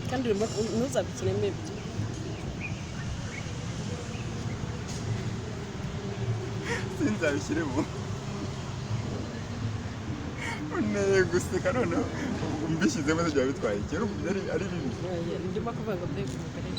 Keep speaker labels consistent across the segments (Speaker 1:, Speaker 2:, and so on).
Speaker 1: Kandi ntuzabikiremo ibyo.
Speaker 2: Sinzabishyiremo, unteye guseka. Noneho mbishyizemo se byaba bitwaye iki? Urumva ari bibi?
Speaker 1: Oya, ndimo kuvuga ngo mbega umugore.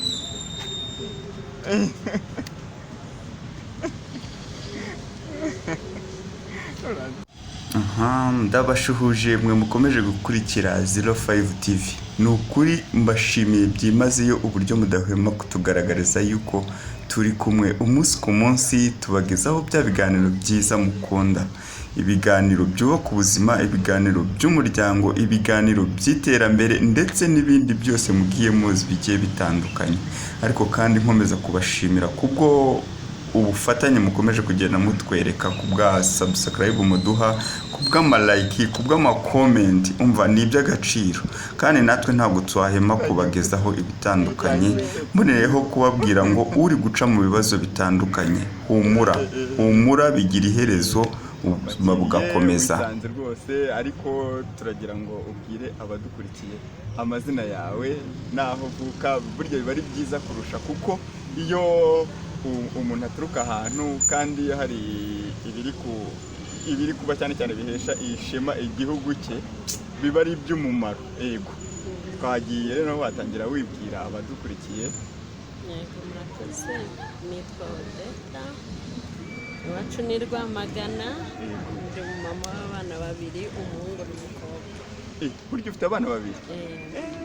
Speaker 2: Aha, ndabashuhuje mwe mukomeje gukurikira 05 TV. Ni ukuri mbashimiye byimazeyo uburyo mudahwema kutugaragariza yuko turi kumwe umunsi ku munsi, tubagezaho bya biganiro byiza mukunda, ibiganiro byubaka ubuzima, ibiganiro by'umuryango, ibiganiro by'iterambere ndetse n'ibindi byose mugiye muzi bigiye bitandukanye. Ariko kandi nkomeza kubashimira kubwo ubufatanye mukomeje kugenda mutwereka, ku bwa subscribe muduha, ku bw'amalike, ku bw'amakomenti. Umva, ni iby'agaciro kandi natwe ntabwo twahema kubagezaho ibitandukanye. Mbonereho kubabwira ngo uri guca mu bibazo bitandukanye, humura, humura, bigira iherezo, ubuzima bugakomeza.
Speaker 3: Wisanze rwose, ariko turagira ngo ubwire abadukurikiye amazina yawe n'aho uvuka. Burya biba ari byiza kurusha, kuko iyo umuntu aturuka ahantu kandi hari ibiri kuba, cyane cyane bihesha ishema igihugu cye, biba ari iby'umumaro. Yego, twagiye rero, watangira wibwira abadukurikiye.
Speaker 1: Yego, murakoze. Nitwa Odeta, iwacu ni Rwamagana. Ndi umumama w'abana babiri, umuhungu n'umukobwa.
Speaker 3: Burya ufite abana babiri?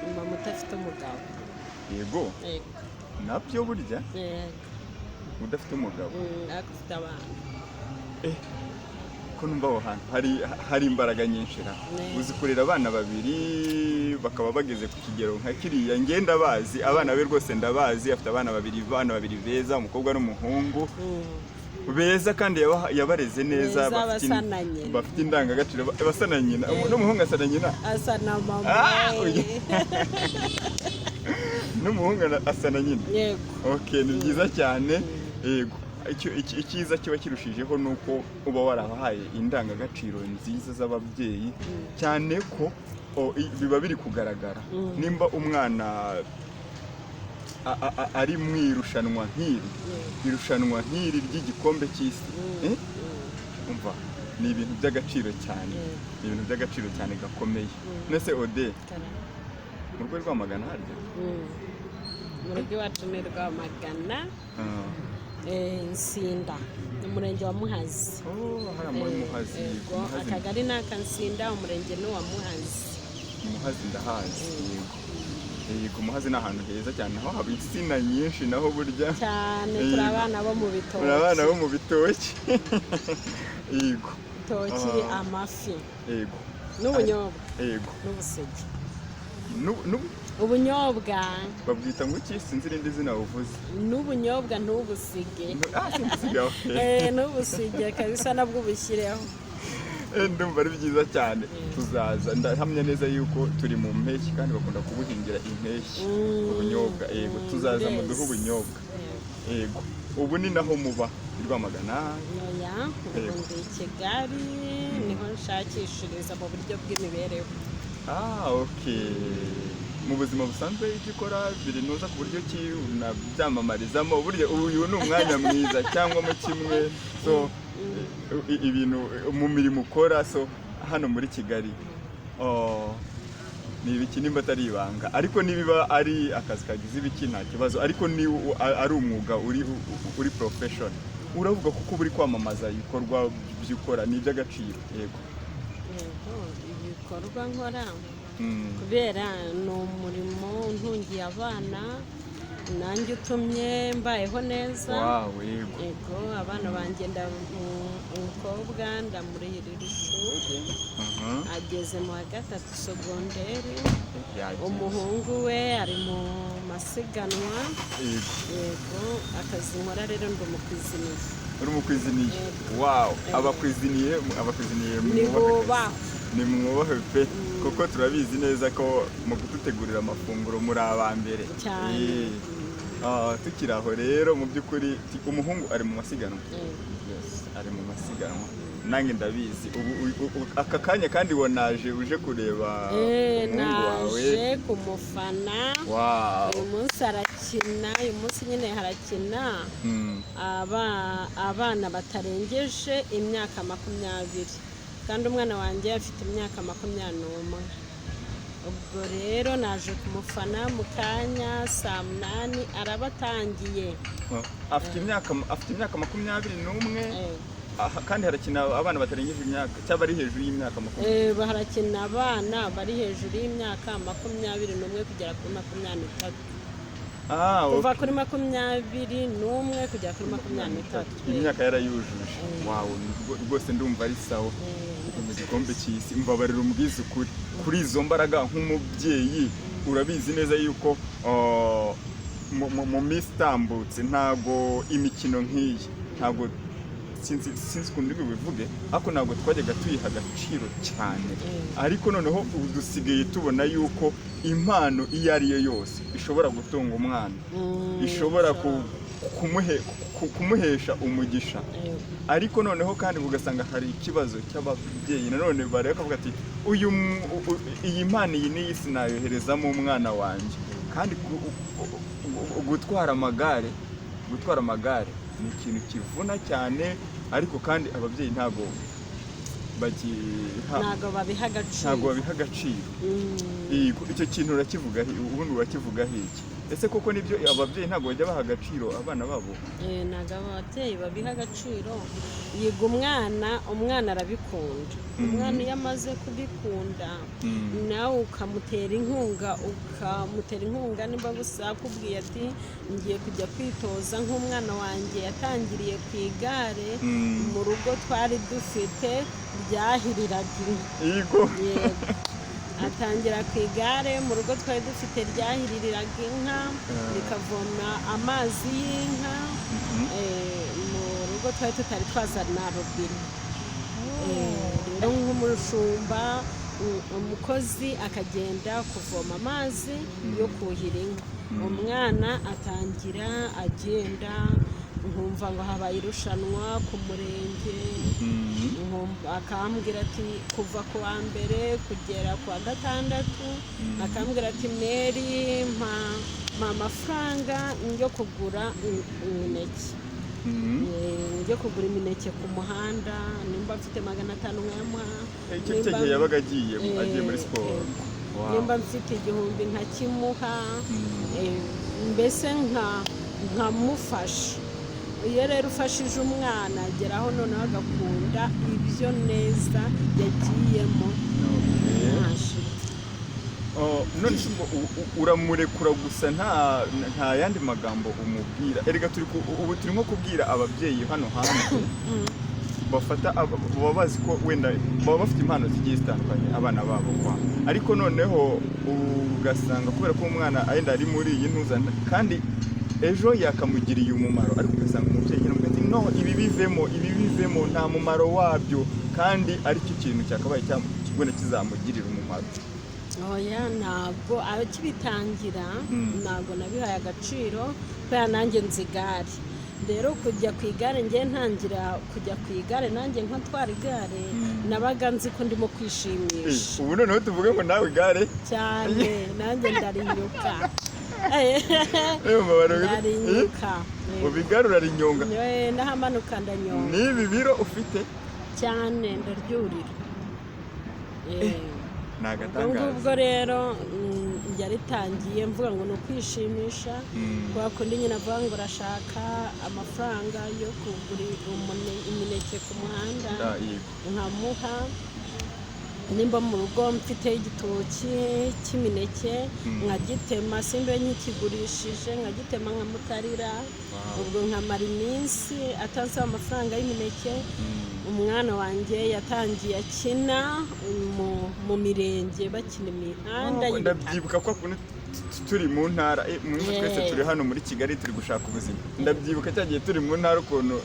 Speaker 1: Umumama udafite umugabo.
Speaker 3: Yego.
Speaker 1: Yego.
Speaker 3: Nabyo burya?
Speaker 1: Yego.
Speaker 3: Udafite umugabo?
Speaker 1: Ariko ufite abana.
Speaker 3: Ko numva aho hantu hari imbaraga nyinshi ra! Uzi kurera abana babiri bakaba bageze ku kigero nka kiriya? Njye ndabazi abana be rwose, ndabazi. Afite abana babiri, abana babiri beza, umukobwa n'umuhungu beza, kandi yabareze neza.
Speaker 1: Beza, basa na nyina.
Speaker 3: Bafite indangagaciro, basa na nyina. N'umuhungu asa na nyina?
Speaker 1: Asa na mama.
Speaker 3: Ah,
Speaker 1: we.
Speaker 3: N'umuhungu asa na nyina?
Speaker 1: Yego.
Speaker 3: Okay, ni byiza cyane. Yego. Icyiza kiba kirushijeho ni uko uba warabahaye indangagaciro nziza z'ababyeyi, cyane ko biba biri kugaragara. Nimba umwana ari mu irushanwa nk'iri, irushanwa nk'iri ry'igikombe cy'isi, umva, ni ibintu by'agaciro cyane. Ni ibintu by'agaciro cyane gakomeye. Nese Ode, mu rugo Rwamagana harya?
Speaker 1: Mu rugo iwacu ni Rwamagana, Nsinda, umurenge wa Muhazi.
Speaker 3: Oh, hariya muri Muhazi?
Speaker 1: Yego.
Speaker 3: Muhazi.
Speaker 1: Akagari ni aka Nsinda, umurenge ni uwa Muhazi.
Speaker 3: Muhazi ndahazi, yego. Yego, Muhazi ni ahantu heza cyane, naho haba insina nyinshi naho burya.
Speaker 1: Cyane, turi abana bo mu bitoki.
Speaker 3: Muri abana bo mu bitoki, yego.
Speaker 1: Ibitoki, amafi n'ubunyobwa n'ubusege. Ubunyobwa.
Speaker 3: Babwita ngo iki? Sinzi irindi zina uvuze.
Speaker 1: N'ubunyobwa ntubusige.
Speaker 3: Ah, simbusiga, okay.
Speaker 1: Ntubusige kabisa, nabwo ubushyireho.
Speaker 3: Ndumva ari byiza cyane. Tuzaza, ndahamya neza yuko turi mu mpeshyi kandi bakunda kubuhingira impeshyi ubunyobwa. Yego, tuzaza muduhe ubunyobwa.
Speaker 1: Yego.
Speaker 3: Yego, ubu ni naho muba i Rwamagana?
Speaker 1: Oya, ubu ndi i Kigali, niho nshakishiriza mu buryo bw'imibereho.
Speaker 3: Ah, okay. Mu buzima busanzwe ibyo ukora birinuza ku buryo ki unabyamamarizamo? Burya uyu ni umwanya mwiza, cyangwa mu kimwe, so ibintu mu mirimo ukora, so hano muri Kigali, oh, ni ibiki nimba atari ibanga? Ariko nibiba ari akazi kagize ibiki, nta kibazo, ariko ni ari umwuga uri profession, uravuga kuko uba uri kwamamaza ibikorwa by'ukora, ni iby'agaciro, yego.
Speaker 1: Yego, ibikorwa nkora, kubera ni umurimo untungiye abana, nanjye utumye mbayeho neza.
Speaker 3: Wow, yego.
Speaker 1: Yego, abana banjye, umukobwa ndamurihirira ishuri, ageze mu wa gatatu sogonderi.
Speaker 3: Yagiye.
Speaker 1: Umuhungu we ari mu masiganwa. Yego, akazi nkora rero, ndi umukwiziniye.
Speaker 3: Uri umukwiziniye?
Speaker 1: Yego.
Speaker 3: Wow, abakwiziniye, abakwiziniye
Speaker 1: Ni
Speaker 3: mwubahwe kabisa.
Speaker 1: bubahwe.
Speaker 3: Ni mwubahwe pe, kuko turabizi neza ko mu kudutegurira amafunguro muri aba mbere.
Speaker 1: Cyane.
Speaker 3: Ah, tukiri aho rero, mu by'ukuri umuhungu ari mu masiganwa?
Speaker 1: Yego.
Speaker 3: Yes, ari mu masiganwa, nanjye ndabizi. Ubu aka kanya kandi wanaje uje kureba umuhungu wawe.
Speaker 1: Naje. kumufana.
Speaker 3: Wow.
Speaker 1: Uyu munsi arakina, uyu munsi nyine harakina abana batarengeje imyaka 20, kandi umwana wanjye afite imyaka 21. Ubwo rero naje kumufana, mu kanya saa 8 araba atangiye.
Speaker 3: Afite imyaka 21?
Speaker 1: Eh.
Speaker 3: Aha, kandi harakina abana batarengeje imyaka cyangwa bari hejuru y'imyaka 20?
Speaker 1: Harakina abana bari hejuru y'imyaka 21 kugera kuri 23. Kuva kuri 21 kugera kuri 23.
Speaker 3: Imyaka yarayujuje. Wow, rwose ndumva ari sawa. Mu gikombe cy'isi, mbabarira umbwize ukuri kuri izo mbaraga nk'umubyeyi, urabizi neza yuko mu minsi itambutse ntago imikino nk'iyi, ntago sinzi ukuntu uri bubivuge, ariko ntabwo twajyaga tuyiha agaciro cyane. Ariko noneho ubu dusigaye tubona yuko impano iyo ari yo yose ishobora gutunga umwana, ishobora kumuhesha umugisha. Ariko noneho kandi ugasanga hari ikibazo cy'ababyeyi nanone bareba bakavuga ati uyu iyi mpano iyi n'iyi sinayoherezamo umwana wanjye. Kandi gutwara amagare ni ikintu kivuna cyane, ariko kandi ababyeyi ntabwo bagiha
Speaker 1: Ntabwo babiha agaciro.
Speaker 3: Ntabwo babiha agaciro. Yego, icyo kintu urakivuga ubundi urakivugaho iki? Ese koko nibyo, ababyeyi ntabwo bajya baha agaciro abana babo?
Speaker 1: Ntabwo ababyeyi babiha agaciro. Yiga umwana, umwana arabikunda. Umwana iyo amaze kubikunda, nawe ukamutera inkunga, nimba gusa akubwiye ati ngiye kujya kwitoza, nk'umwana wanjye yatangiriye ku igare. Mu rugo twari dufite ryahiriraga inka. Yego, atangira ku igare mu rugo twari dufite ryahiririraga inka, rikavoma amazi y'inka. Mu rugo twari tutari twazana robine. Rero nk'umushumba, umukozi akagenda kuvoma amazi yo kuhira inka, umwana atangira agenda, nkumva ngo habaye irushanwa ku murenge. Akambwira ati kuva ku wa mbere kugera ku wa gatandatu, akambwira ati meri, mpa amafaranga yo kugura imineke. Njye kugura imineke ku muhanda, nimba mfite 500 nkayamuha.
Speaker 3: Icyo gihe yabaga agiye muri siporo.
Speaker 1: Nimba mfite 1000 nkakimuha. Mbese nkamufasha. Iyo rero ufashije umwana, ageraho noneho agakunda ibyo neza yagiyemo. Ntashira.
Speaker 3: Oh, none se ubwo uramurekura gusa, nta yandi magambo umubwira? Erega ubu turi nko kubwira ababyeyi hano hanze bafata baba bazi ko wenda baba bafite impano zigiye zitandukanye abana babo kwa, ariko noneho ugasanga kubera ko umwana wenda ari muri iyi ntuza kandi ejo yakamugiriye umumaro, ariko ugasanga umubyeyi aramubwira ati no, ibi bivemo, ibi bivemo, nta mumaro wabyo, kandi aricyo kintu cyakabaye wenda kizamugirira umumaro.
Speaker 1: Oya, ntabwo akibitangira ntabwo nabihaye agaciro, kubera nanjye nzi igare. Rero kujya ku igare, njye ntangira kujya ku igare nanjye nkatwara igare, nabaga nzi ko ndimo kwishimisha.
Speaker 3: Ubu noneho tuvuge ngo nawe igare?
Speaker 1: Cyane, nanjye ndarinyuka. Ndarinyuka.
Speaker 3: Ubu igare urarinyonga?
Speaker 1: N'ahamanuka ndanyonga.
Speaker 3: N'ibi biro ufite?
Speaker 1: Cyane, ndaryurira.
Speaker 3: Ni
Speaker 1: Ubwo
Speaker 3: agatangaza.
Speaker 1: ngubwo rero yaritangiye mvuga ngo ni ukwishimisha, kwa kundi nyine avuga ngo urashaka amafaranga yo kugura imineke ku muhanda,
Speaker 3: Yego.
Speaker 1: nkamuha. Nimba mu rugo mfite igitoki cy'imineke, nkagitema, simbe nkikigurishije, nkagitema nkamutarira. Ubwo nkamara iminsi atansaba amafaranga y'imineke. Umwana wanjye yatangiye akina mu mirenge, bakina imihanda
Speaker 3: Oh,
Speaker 1: y'ibitaka.
Speaker 3: Ndabyibuka ko ukuntu turi mu ntara, twese turi hano muri Kigali turi gushaka ubuzima, ndabyibuka cya gihe turi mu ntara ukuntu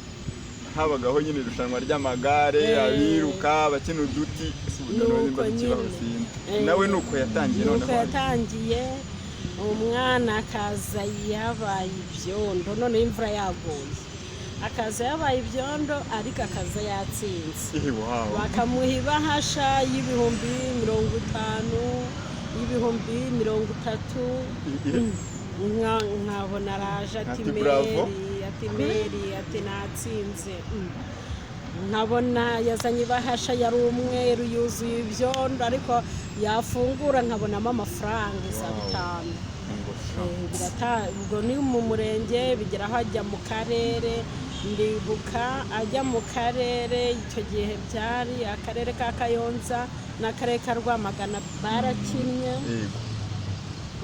Speaker 3: habagaho nyine irushanwa ry'amagare, abiruka, abakina uduti. Ese ubu noneho
Speaker 1: Nuko
Speaker 3: nimba bikibaho
Speaker 1: nyine.
Speaker 3: sinzi. Nawe nuko yatangiye
Speaker 1: Nuko
Speaker 3: noneho?
Speaker 1: yatangiye, umwana akaza yabaye ibyondo, noneho imvura yaguye akaza yabaye ibyondo, ariko akaza yatsinze.
Speaker 3: Wow.
Speaker 1: Bakamuha ibahasha y'50,000. 30,000. Nkabona araje ati
Speaker 3: Ati bravo.
Speaker 1: Meri, ati Meri, ati natsinze. Nkabona yazanye ibahasha yari umweru yuzuye ibyondo, ariko yafungura nkabonamo amafaranga za 5. Ubwo ni mu murenge, bigera aho ajya mu karere. Ndibuka ajya mu karere, icyo gihe byari akarere ka Kayonza n'akarere ka Rwamagana barakinnye.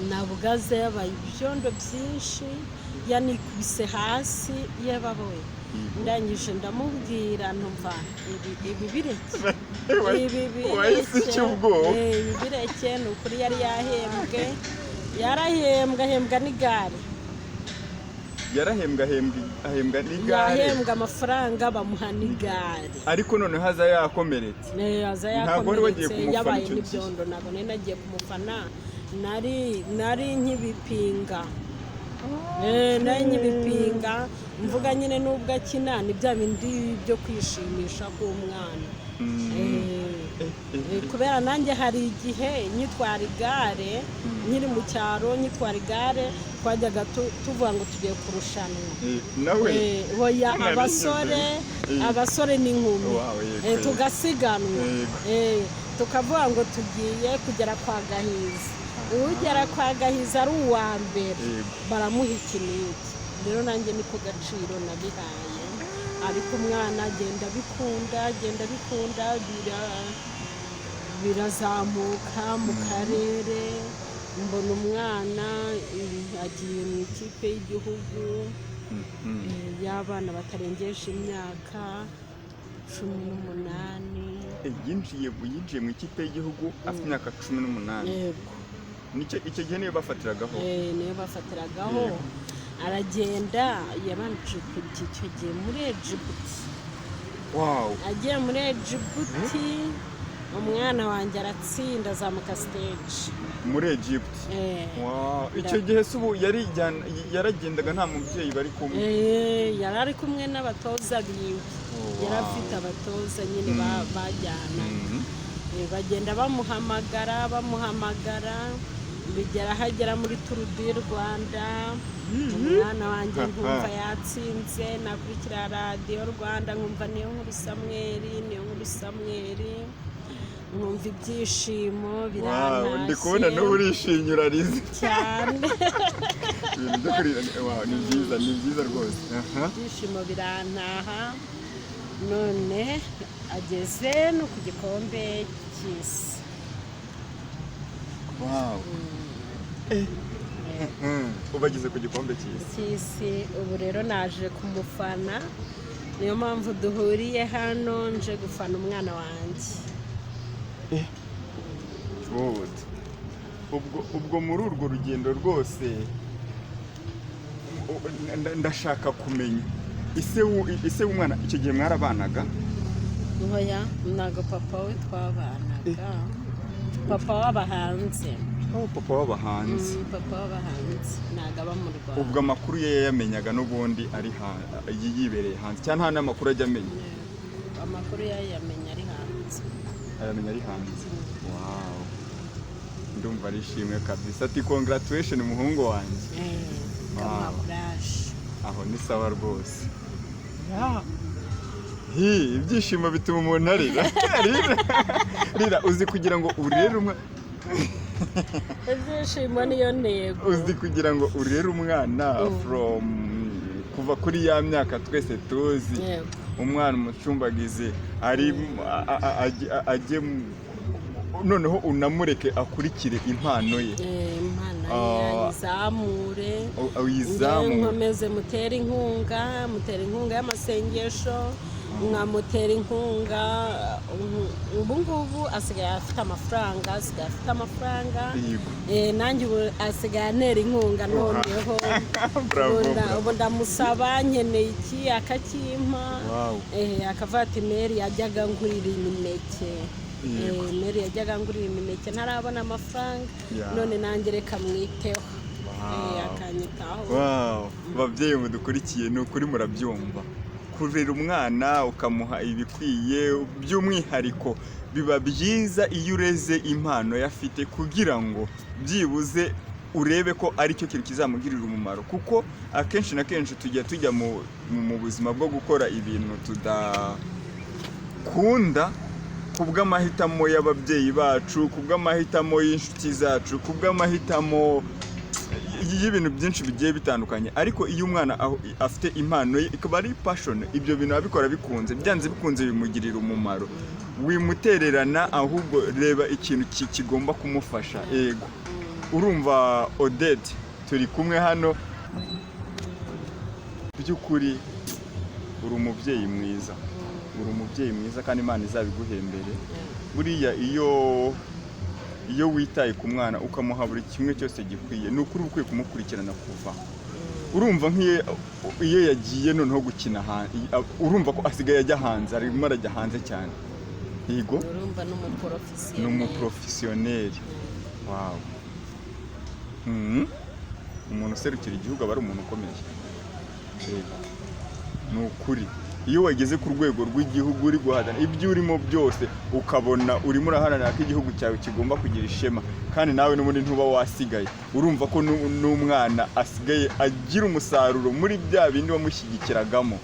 Speaker 1: Nabugaze yabaye ibyondo byinshi, yanikubise hasi yebaboye. Ndangije ndamubwira, ntumva ibi bireke, ibi
Speaker 3: Wahise
Speaker 1: bireke.
Speaker 3: Uca ubwoba.
Speaker 1: Ibi bireke. Ni ukuri yari yahembwe, yarahembwe, ahembwa n'igare.
Speaker 3: Yarahembwa, ahembwa n'igare.
Speaker 1: Yahembwa amafaranga, bamuha n'igare.
Speaker 3: Ariko noneho aza yakomeretse.
Speaker 1: Aza
Speaker 3: Ntabwo wari wagiye
Speaker 1: yakomeretse,
Speaker 3: kumufana
Speaker 1: yabaye
Speaker 3: icyo gihe?
Speaker 1: n'ibyondo. Ntabwo nari nagiye kumufana, nari nkibipinga. Nari nkibipinga, mvuga nyine nubwo akina ni bya bindi byo kwishimisha k'umwana. Kubera nanjye hari igihe nyitwara igare nkiri mu cyaro, nyitwara igare twajyaga tuvuga ngo tugiye kurushanwa.
Speaker 3: Nawe
Speaker 1: Oya,
Speaker 3: Nari
Speaker 1: abasore,
Speaker 3: ngize.
Speaker 1: abasore n'inkumi.
Speaker 3: Wow, yego, yego.
Speaker 1: Tugasiganwa.
Speaker 3: Yego.
Speaker 1: Tukavuga ngo tugiye kugera kwa Gahizi, ugera kwa Gahizi ari uwa mbere baramuha iki n'iki. Rero nanjye niko gaciro nabihaye, ariko umwana agenda abikunda, agenda abikunda, birazamuka mu karere, mbona umwana agiye mu ikipe y'igihugu y'abana batarengeje imyaka 18.
Speaker 3: Yinjiye mu ikipe y'igihugu afite imyaka 18?
Speaker 1: Yego.
Speaker 3: Nicyo icyo gihe niyo bafatiragaho?
Speaker 1: Niyo bafatiragaho. Aragenda, yabanje kujya icyo gihe muri Egiputi. Agiye muri Egiputi, umwana wanjye aratsinda, azamuka stage.
Speaker 3: Muri Egypt?
Speaker 1: Eh.
Speaker 3: Wow, icyo gihe se ubu yaragendaga nta mubyeyi bari kumwe?
Speaker 1: Yari ari kumwe n'abatoza biwe. Yari afite abatoza nyine bajyanaga. Bagenda bamuhamagara, bamuhamagara, bigera aho agera muri Tour du Rwanda. Umwana wanjye nkumva yatsinze, nakurikira Radiyo Rwanda nkumva Niyo Nkuru Samweri, Niyo Nkuru Samweri, nkumva ibyishimo
Speaker 3: Wow, ndi kubona
Speaker 1: birantashye.
Speaker 3: N'ubu urishimye, urarize.
Speaker 1: Cyane.
Speaker 3: Ibintu byo kurira wow, ni byiza, ni byiza rwose. Aha.
Speaker 1: Ibyishimo birantaha, none ageze no ku gikombe cy'isi.
Speaker 3: Wow. Ubu ageze ku gikombe cy'isi.
Speaker 1: Cy'isi. Ubu rero naje kumufana, niyo mpamvu duhuriye hano, nje gufana umwana wanjye.
Speaker 3: Good. Ubwo muri urwo rugendo rwose ndashaka kumenya ise w'umwana, icyo gihe mwarabanaga?
Speaker 1: Oya, ntabwo papa we twabanaga, papa w'aba hanze.
Speaker 3: Oh, papa w'abahanzi.
Speaker 1: Papa w'abahanzi, ntabwo aba mu Rwanda.
Speaker 3: Ubwo amakuru ye yayamenyaga n'ubundi ari yibereye hanze, cyangwa nta n'amakuru ajya amenya?
Speaker 1: Amakuru yayamenya ari hanze.
Speaker 3: Ayamenya ari hanze. Wow, ndumva ari ishimwe kabisa, ati congratulation muhungu wanjye.
Speaker 1: Kamuha kuraje.
Speaker 3: Aho ni sawa rwose. Hi, ibyishimo bituma umuntu arira. Rira, rira, uzi kugira ngo urere umwana.
Speaker 1: Ibyishimo niyo ntego.
Speaker 3: Uzi kugira ngo urere umwana from kuva kuri ya myaka twese tuzi, umwana umucumbagize ari ajye noneho unamureke akurikire impano ye.
Speaker 1: Impano ye ayizamure.
Speaker 3: Uyizamure.
Speaker 1: Nkomeze mutere inkunga, mutera inkunga y'amasengesho, nkamutera inkunga. Ubu ngubu asigaye afite amafaranga, asigaye afite amafaranga. Nanjye ubu asigaye antera inkunga noneho.
Speaker 3: Bravo,
Speaker 1: Ubu
Speaker 3: bravo.
Speaker 1: ubu ndamusaba nkeneye iki, akakimpa. Akavuga ati Meri yajyaga ngurira imineke. Meri yajyaga ngurira imineke ntarabona amafaranga, none nanjye reka mwiteho. Akanyitaho.
Speaker 3: Wow, babyeyi mudukurikiye, ni ukuri murabyumva. Kurera umwana ukamuha ibikwiye, by'umwihariko biba byiza iyo ureze impano ye afite, kugira ngo byibuze urebe ko ari cyo kintu kizamugirira umumaro, kuko akenshi na kenshi tujya mu buzima bwo gukora ibintu tudakunda kubw'amahitamo y'ababyeyi bacu, kubw'amahitamo y'inshuti zacu, kubw'amahitamo y'ibintu byinshi bigiye bitandukanye. Ariko iyo umwana afite impano ye, ikaba ari passion, ibyo bintu abikora bikunze, byanze bikunze bimugirira umumaro. Wimutererana, ahubwo reba ikintu kigomba kumufasha. Ego, urumva Odette turi kumwe hano, by'ukuri uri umubyeyi mwiza, uri umubyeyi mwiza, kandi Imana izabiguhembere. Buriya iyo witaye ku mwana, ukamuha buri kimwe cyose gikwiye, ni ukuri uba ukwiye kumukurikirana kuva, urumva, nk'iyo iyo yagiye noneho gukina, urumva ko asigaye ajya hanze, arimo arajya hanze cyane. Yego.
Speaker 1: Urumva ni umuporofesiyoneri.
Speaker 3: Ni umuporofesiyoneri, wow. Umuntu userukira igihugu aba ari umuntu ukomeye. Yego, ni ukuri, iyo wageze ku rwego rw'igihugu uri guhatana, ibyo urimo byose ukabona urimo uraharanira ko igihugu cyawe kigomba kugira ishema, kandi nawe n'ubundi ntuba wasigaye, urumva ko n'umwana asigaye agira umusaruro muri bya bindi wamushyigikiragamo,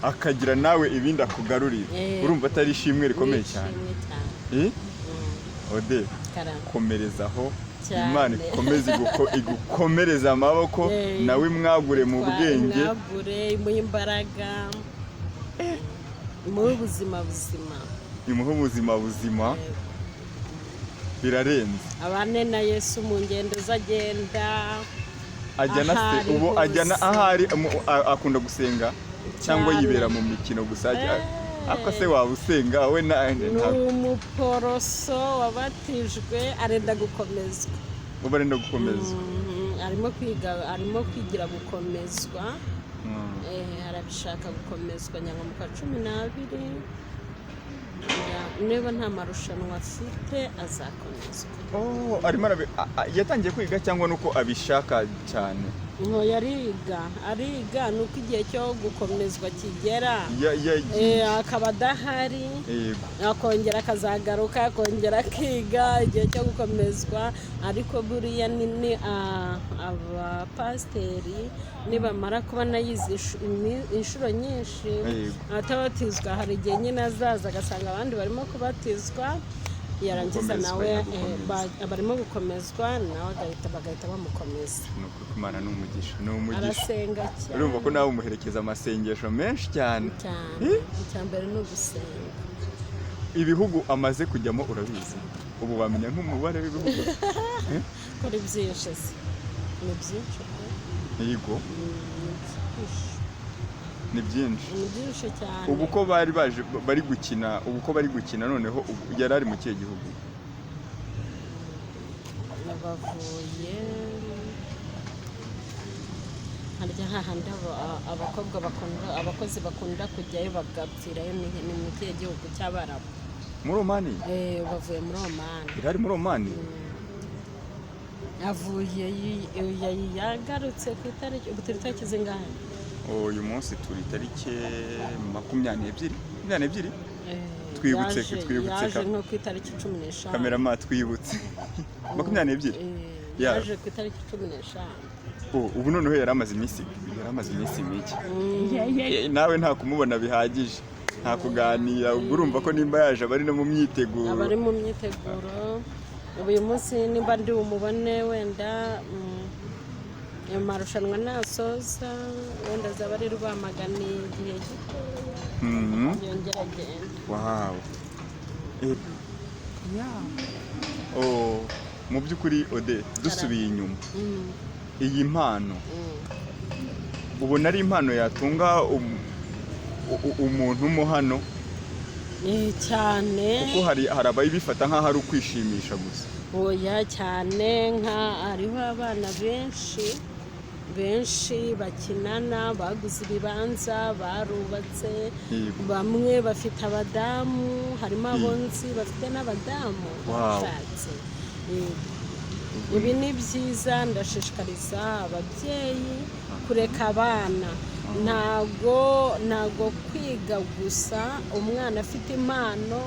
Speaker 3: akagira nawe ibindi akugarurira. Urumva atari ishimwe rikomeye cyane?
Speaker 1: Nishimwe cyane.
Speaker 3: Eh? Ode,
Speaker 1: Karame.
Speaker 3: komerezaho.
Speaker 1: Cyane.
Speaker 3: Imana ikomeze igukomereze amaboko, nawe mwagure mu bwenge.
Speaker 1: Mwagure, imuhe imbaraga, imuhe ubuzima buzima.
Speaker 3: Imuhe ubuzima buzima. Birarenze.
Speaker 1: Abane na Yesu mu ngendo ze agenda.
Speaker 3: Ajyana se
Speaker 1: Ahari
Speaker 3: ubu ajyana
Speaker 1: hose.
Speaker 3: Ahari akunda gusenga cyangwa
Speaker 1: Cyane.
Speaker 3: yibera mu mikino gusa? Ako se waba usenga we na
Speaker 1: Ni umuporoso wabatijwe, arenda gukomezwa.
Speaker 3: Uba arenda gukomeza.
Speaker 1: Arimo kwiga, arimo kwigira gukomezwa. Arabishaka gukomezwa nyanga mu kwa 12. Niba nta marushanwa afite azakomezwa.
Speaker 3: Oh, arimo yatangiye kwiga cyangwa nuko abishaka cyane?
Speaker 1: Ntoya, ariga, ariga, ni uko igihe cyo gukomezwa kigera akaba adahari, akongera akazagaruka, akongera akiga igihe cyo gukomezwa. Ariko buriya ni abapasiteri nibamara kubona yize inshuro nyinshi atabatizwa, hari igihe nyine azaza agasanga abandi barimo kubatizwa, yarangiza
Speaker 3: Gukomezwa,
Speaker 1: nawe
Speaker 3: gukomeza.
Speaker 1: Barimo gukomezwa, nawe bagahita bamukomeza.
Speaker 3: Ni ukuri ko Imana ni umugisha, ni umugisha.
Speaker 1: Arasenga cyane.
Speaker 3: Urumva ko nawe umuherekeza amasengesho menshi cyane.
Speaker 1: Cyane. Icya mbere ni ugusenga.
Speaker 3: Ibihugu amaze kujyamo urabizi? Ubu wamenya nk'umubare w'ibihugu?
Speaker 1: Kora byinshi se, ni byinshi pe.
Speaker 3: Yego.
Speaker 1: Ni byinshi.
Speaker 3: Ni byinshi.
Speaker 1: Ni byinshi cyane.
Speaker 3: Ubu ko bari baje bari gukina, ubu ko bari gukina noneho, ubu yari ari mu kihe gihugu?
Speaker 1: Bavuye harya hahandi abakobwa bakunda, abakozi bakunda kujyayo bagapfirayo, ni mu kihe gihugu cy'Abarabu?
Speaker 3: Muri Omani?
Speaker 1: Bavuye muri Omani.
Speaker 3: Yari ari muri Omani.
Speaker 1: Avuye yagarutse ku itariki, ubu turi tariki zingahe?
Speaker 3: Uyu munsi turi tariki 22, 22. Twibutse, twibutse
Speaker 1: Yaje nko ku itariki 15.
Speaker 3: Kamerama, twibutse, 22.
Speaker 1: Yaje ku itariki 15.
Speaker 3: Oh, ubu noneho yari amaze iminsi mike. Nawe nta kumubona bihagije, nta kuganira, ubwo urumva ko nimba yaje aba ari no mu myiteguro.
Speaker 1: Aba ari mu myiteguro. Ubu uyu munsi nimba ndi bumubone wenda, ayo marushanwa nasoza, wenda azaba ari Rwamagana igihe gito, yongera agenda.
Speaker 3: Wow. Oh, mu by'ukuri Ode, dusubiye inyuma, iyi mpano ubona ari impano yatunga umuntu mo hano?
Speaker 1: Cyane.
Speaker 3: Kuko hari abayibifata nk'aho ari ukwishimisha gusa.
Speaker 1: Oya, cyane. Nka hariho abana benshi benshi bakinana baguze ibibanza, barubatse, bamwe bafite abadamu, harimo abonzi bafite n'abadamu bashatse. Yego. Ibi ni byiza, ndashishikariza ababyeyi kureka abana. Ntago kwiga gusa, umwana afite impano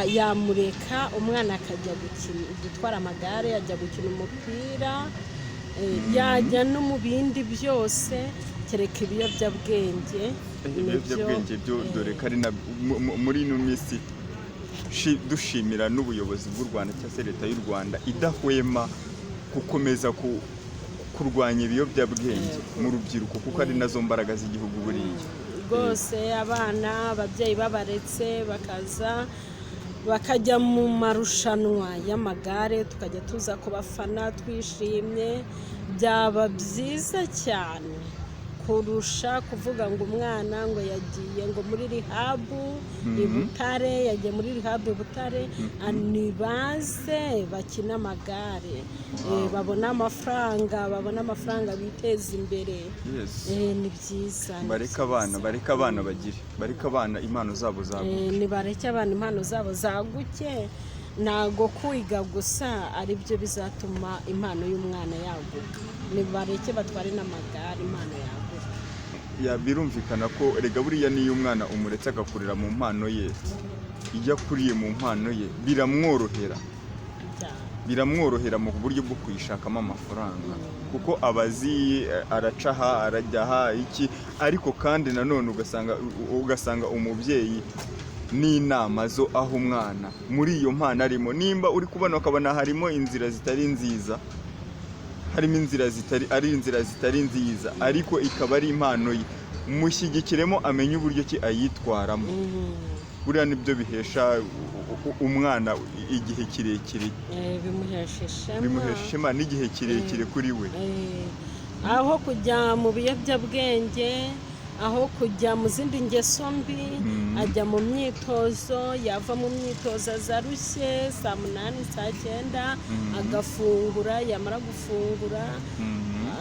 Speaker 1: yamureka umwana akajya gukina, gutwara amagare, ajya gukina umupira, yajya no mu bindi byose kereka ibiyobyabwenge.
Speaker 3: Ibiyobyabwenge byo dore ko ari na muri ino minsi dushimira n'ubuyobozi bw'u Rwanda cyangwa se leta y'u Rwanda idahwema gukomeza kurwanya ibiyobyabwenge mu rubyiruko, kuko ari nazo mbaraga z'igihugu buriya.
Speaker 1: Rwose abana, ababyeyi babaretse bakaza bakajya mu marushanwa y'amagare, tukajya tuza kubafana twishimye, byaba byiza cyane kurusha kuvuga ngo umwana ngo yagiye ngo muri rehab i Butare, yagiye muri rehab i Butare. Nibaze bakine amagare, babone amafaranga, babone amafaranga biteza imbere. Ni byiza, ni
Speaker 3: Bareke abana,
Speaker 1: byiza.
Speaker 3: bareke abana bagire, bareke abana impano zabo zaguke.
Speaker 1: Nibareke abana impano zabo zaguke. Ntago kwiga gusa ari byo bizatuma impano y'umwana yaguka. Nibareke batware n'amagare, impano yaguka.
Speaker 3: Ya, birumvikana ko rega buriya niyo umwana umuretse agakurira mu mpano ye, iyo akuriye mu mpano ye biramworohera.
Speaker 1: Cyane.
Speaker 3: Biramworohera mu buryo bwo kuyishakamo amafaranga, kuko aba azi araca aha, arajya aha iki. Ariko kandi nanone ugasanga umubyeyi n'inama zo aho umwana muri iyo mpano arimo, nimba uri kubona ukabona harimo inzira zitari nziza, harimo inzira zitari ari inzira zitari nziza, ariko ikaba ari impano ye, mushyigikiremo amenye uburyo ki ayitwaramo. Buriya nibyo bihesha umwana igihe kirekire.
Speaker 1: Bimuhesha ishema.
Speaker 3: Bimuhesha ishema n'igihe kirekire kuri we.
Speaker 1: Aho kujya mu biyobyabwenge, aho kujya mu zindi ngeso mbi, ajya mu myitozo, yava mu myitozo aza arushye saa 8, saa 9, agafungura, yamara gufungura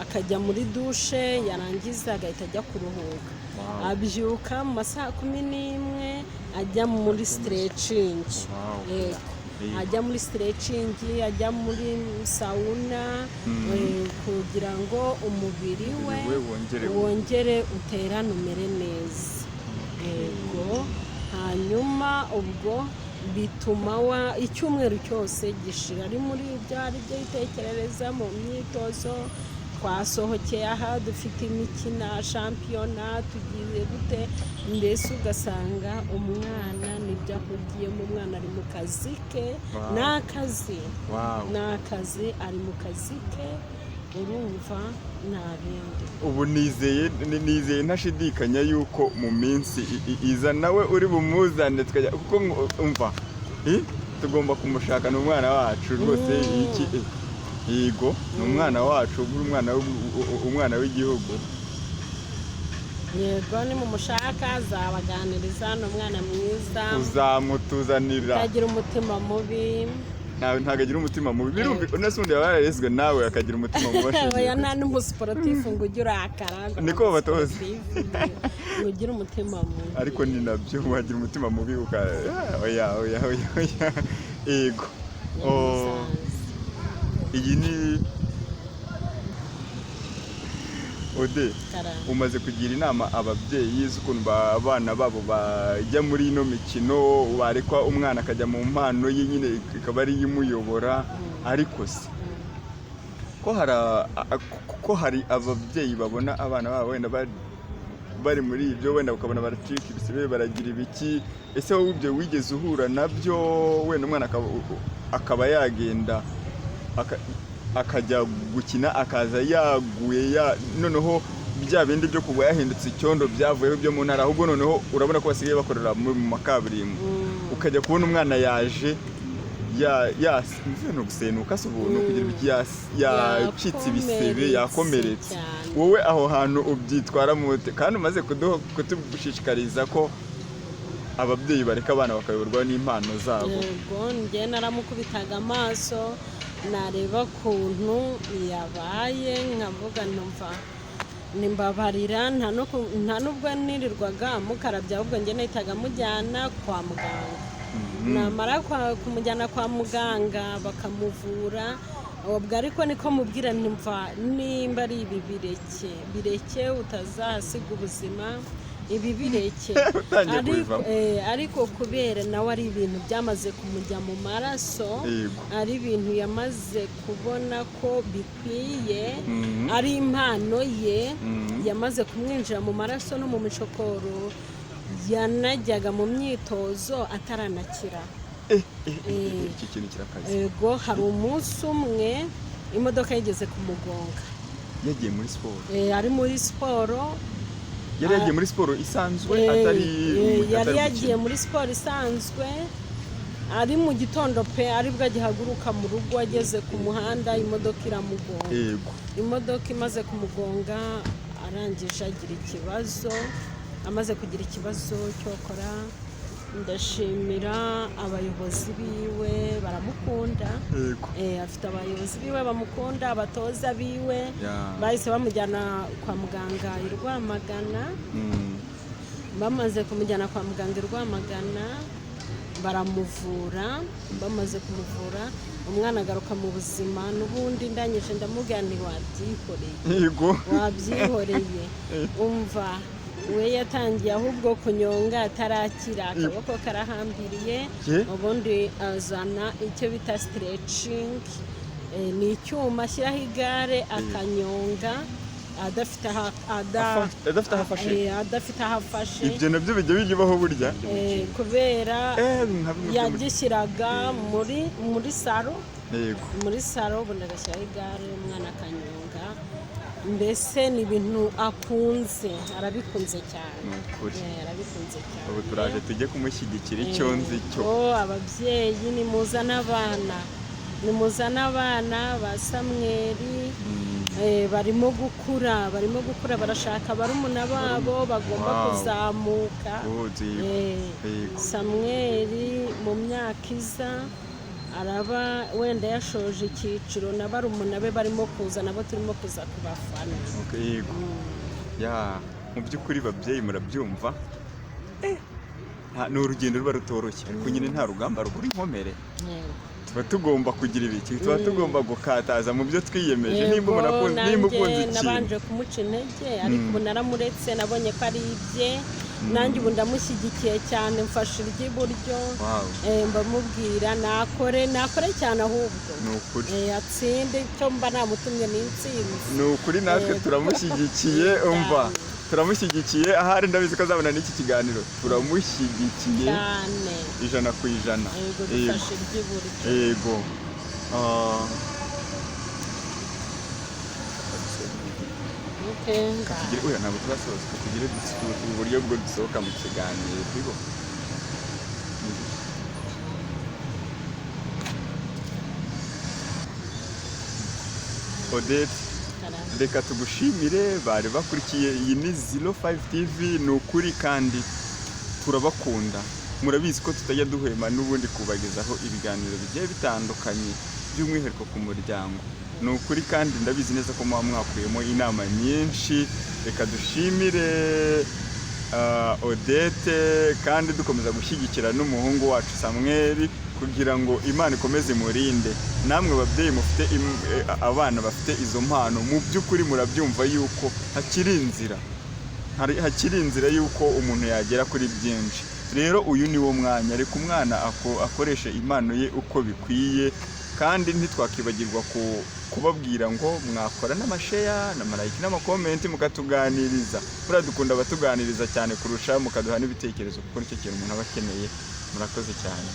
Speaker 1: akajya muri dushe, yarangiza agahita ajya kuruhuka. Abyuka mu masaha 11 ajya muri stretching. Yego. Ajya muri stretching, ajya muri sauna, kugira ngo umubiri we
Speaker 3: we wongere
Speaker 1: wongere uterane, umere neza. Yego. Hanyuma ubwo bituma wa icyumweru cyose gishira ari muri ibyo, ari byo yitekerereza mu myitozo. Twasohokeye aha, dufite imikino, shampiyona, tugiye gute, mbese ugasanga umwana nibyo ahugiyemo. Umwana ari mu kazi ke. Ni akazi. Ni akazi, ari mu kazi ke, urumva nta bindi.
Speaker 3: Ubu nizeye ntashidikanya yuko mu minsi iza nawe uri bumuzane tukajya, kuko umva, tugomba kumushaka, ni umwana wacu rwose. Iki yego, ni umwana wacu, umwana w'igihugu.
Speaker 1: Yego, nimumushaka azabaganiriza, ni umwana mwiza.
Speaker 3: Uzamutuzanira.
Speaker 1: Utagira umutima mubi.
Speaker 3: Ntabwo agira umutima mubi, birumvikana. None se ubundi yaba yararezwe nawe akagira umutima mubi ashingiye
Speaker 1: Oya,
Speaker 3: ku
Speaker 1: nta
Speaker 3: ki?
Speaker 1: n'umusiporutifu ngo ujye urakara ngo
Speaker 3: Niko babatoza.
Speaker 1: ngo ugire umutima mubi.
Speaker 3: Ariko ni nabyo, wagira umutima mubi uka oya, oya, oya, oya. Yego. Oh, iyi ni Ode.
Speaker 1: Karame.
Speaker 3: Umaze kugira inama ababyeyi z'ukuntu abana babo bajya muri ino mikino, barekwa umwana akajya mu mpano ye nyine ikaba ariyo imuyobora. Ariko se ko hari ababyeyi babona abana babo wenda bari muri ibyo, wenda ukabona baracika ibisebe, baragira ibiki, ese wowe ibyo wigeze uhura nabyo? Wenda umwana akaba yagenda akajya gukina, akaza yaguye, ya noneho bya bindi byo kugwa yahindutse icyondo byavuyeho byo mu ntara, ahubwo noneho urabona ko basigaye bakorera mu makaburimbo, ukajya kubona umwana yaje ya ya ni ugusenuka se ubu, ni ukugira ibiki, yacitse ibisebe, yakomeretse.
Speaker 1: Cyane.
Speaker 3: Wowe aho hantu ubyitwaramo ute, kandi umaze kudushishikariza ko ababyeyi bareka abana bakayoborwa n'impano zabo?
Speaker 1: Yego, njye naramukubitaga amaso, nareba ukuntu yabaye nkavuga numva nimbabarira. Nta n'ubwo nirirwaga mukarabya, ahubwo njye nahitaga mujyana kwa muganga. Namara kumujyana kwa muganga bakamuvura. Ubwo ariko niko mubwira, ntimva nimba ari ibi, bireke, bireke, utazahasiga ubuzima, ibi bireke.
Speaker 3: Utangiye
Speaker 1: Ariko,
Speaker 3: kubivamo.
Speaker 1: Ariko kubera nawe ari ibintu byamaze kumujya mu maraso, ari ibintu yamaze kubona ko bikwiye, ari impano ye, yamaze kumwinjira mu maraso no mu mishokoro, yanajyaga mu myitozo ataranakira.
Speaker 3: Iki kintu kirakaze.
Speaker 1: Ego, hari umunsi umwe imodoka yigeze kumugonga.
Speaker 3: Yagiye muri siporo?
Speaker 1: Ari muri siporo.
Speaker 3: Yari yagiye muri siporo isanzwe, atari
Speaker 1: yari
Speaker 3: atari
Speaker 1: yagiye
Speaker 3: gukina.
Speaker 1: muri siporo isanzwe, ari mu gitondo pe, aribwo agihaguruka mu rugo, ageze ku muhanda imodoka iramugonga. Imodoka imaze kumugonga, arangije agira ikibazo. Amaze kugira ikibazo, cyokora ndashimira abayobozi biwe baramukunda. Afite abayobozi biwe bamukunda, abatoza biwe. Bahise bamujyana kwa muganga i Rwamagana. Bamaze kumujyana kwa muganga i Rwamagana baramuvura. Bamaze kumuvura, umwana agaruka mu buzima. N'ubundi ndangije ndamubwira nti: "Wabyihoreye." Wabyihoreye. Umva, we yatangiye ahubwo kunyonga atarakira, akaboko karahambiriye. Ubundi azana icyo bita stretching, ni icyuma ashyiraho igare akanyonga adafite
Speaker 3: Adafite aho afashe.
Speaker 1: Adafite aho afashe.
Speaker 3: Ibyo nabyo bijya bibaho burya.
Speaker 1: Kubera
Speaker 3: nka bimwe byo muri
Speaker 1: yagishyiraga muri saro, muri saro, ubundi agashyiraho igare, umwana akanyonga. Mbese ni ibintu akunze, arabikunze cyane.
Speaker 3: Ni ukuri.
Speaker 1: Arabikunze cyane.
Speaker 3: Ubu turaje tujye kumushyigikira, icyo nzi cyo.
Speaker 1: Oh, ababyeyi nimuzane abana, nimuzane abana ba Samweri. Barimo gukura, barimo gukura, barashaka barumuna babo, bagomba kuzamuka.
Speaker 3: Good, yego.
Speaker 1: Samweri mu myaka iza araba wenda yashoje icyiciro, na barumuna be barimo kuza, nabo turimo kuza kubafana.
Speaker 3: Okay, yego. Ya, mu by'ukuri babyeyi murabyumva. Ni urugendo ruba rutoroshye, ariko nyine nta rugamba rugura inkomere. Tuba tugomba kugira ibiki, tuba tugomba gukataza mu byo twiyemeje. Nimba umuntu akunze, nimba
Speaker 1: Nanjye
Speaker 3: ukunze ikintu.
Speaker 1: nabanje kumuca intege, ariko ubu naramuretse, nabonye ko ari ibye. Nanjye ubu ndamushyigikiye cyane, mfashe iry'iburyo. Mbamubwira nakore, nakore cyane ahubwo.
Speaker 3: Ni ukuri.
Speaker 1: Atsinde, icyo mba namutumye ni intsinzi.
Speaker 3: Ni ukuri, natwe turamushyigikiye. Umva, turamushyigikiye. Ahari ndabizi ko azabona n'iki kiganiro, turamushyigikiye
Speaker 1: cyane.
Speaker 3: 100%.
Speaker 1: Yego.
Speaker 3: Yego.
Speaker 1: Dufashe iry'iburyo.
Speaker 3: Yego. Ah,
Speaker 1: Okay, ngaho.
Speaker 3: Tugire, oya, ntabwo turasoza, tugire uburyo bwo dusohoka mu kiganiro bibo. Odette,
Speaker 1: Karame.
Speaker 3: reka tugushimire bari bakurikiye iyi ni 05 TV. Ni ukuri kandi turabakunda, murabizi ko tutajya duhwema n'ubundi kubagezaho ibiganiro bigiye bitandukanye, by'umwihariko ku muryango. Ni ukuri kandi ndabizi neza ko muba mwakuyemo inama nyinshi. Reka dushimire Odette, kandi dukomeza gushyigikira n'umuhungu wacu Samweli kugira ngo Imana ikomeze imurinde. Namwe babyeyi mufite abana bafite izo mpano, mu by'ukuri murabyumva yuko hakiri inzira, hakiri inzira y'uko umuntu yagera kuri byinshi. Rero uyu ni wo mwanya, reka umwana akoreshe impano ye uko bikwiye. Kandi ntitwakibagirwa kubabwira ngo mwakora n'amasheya n'amarayiki n'amakomenti, mukatuganiriza. Buriya dukunda abatuganiriza cyane kurusha, mukaduha n'ibitekerezo, kuko nicyo kintu umuntu aba akeneye. Murakoze cyane.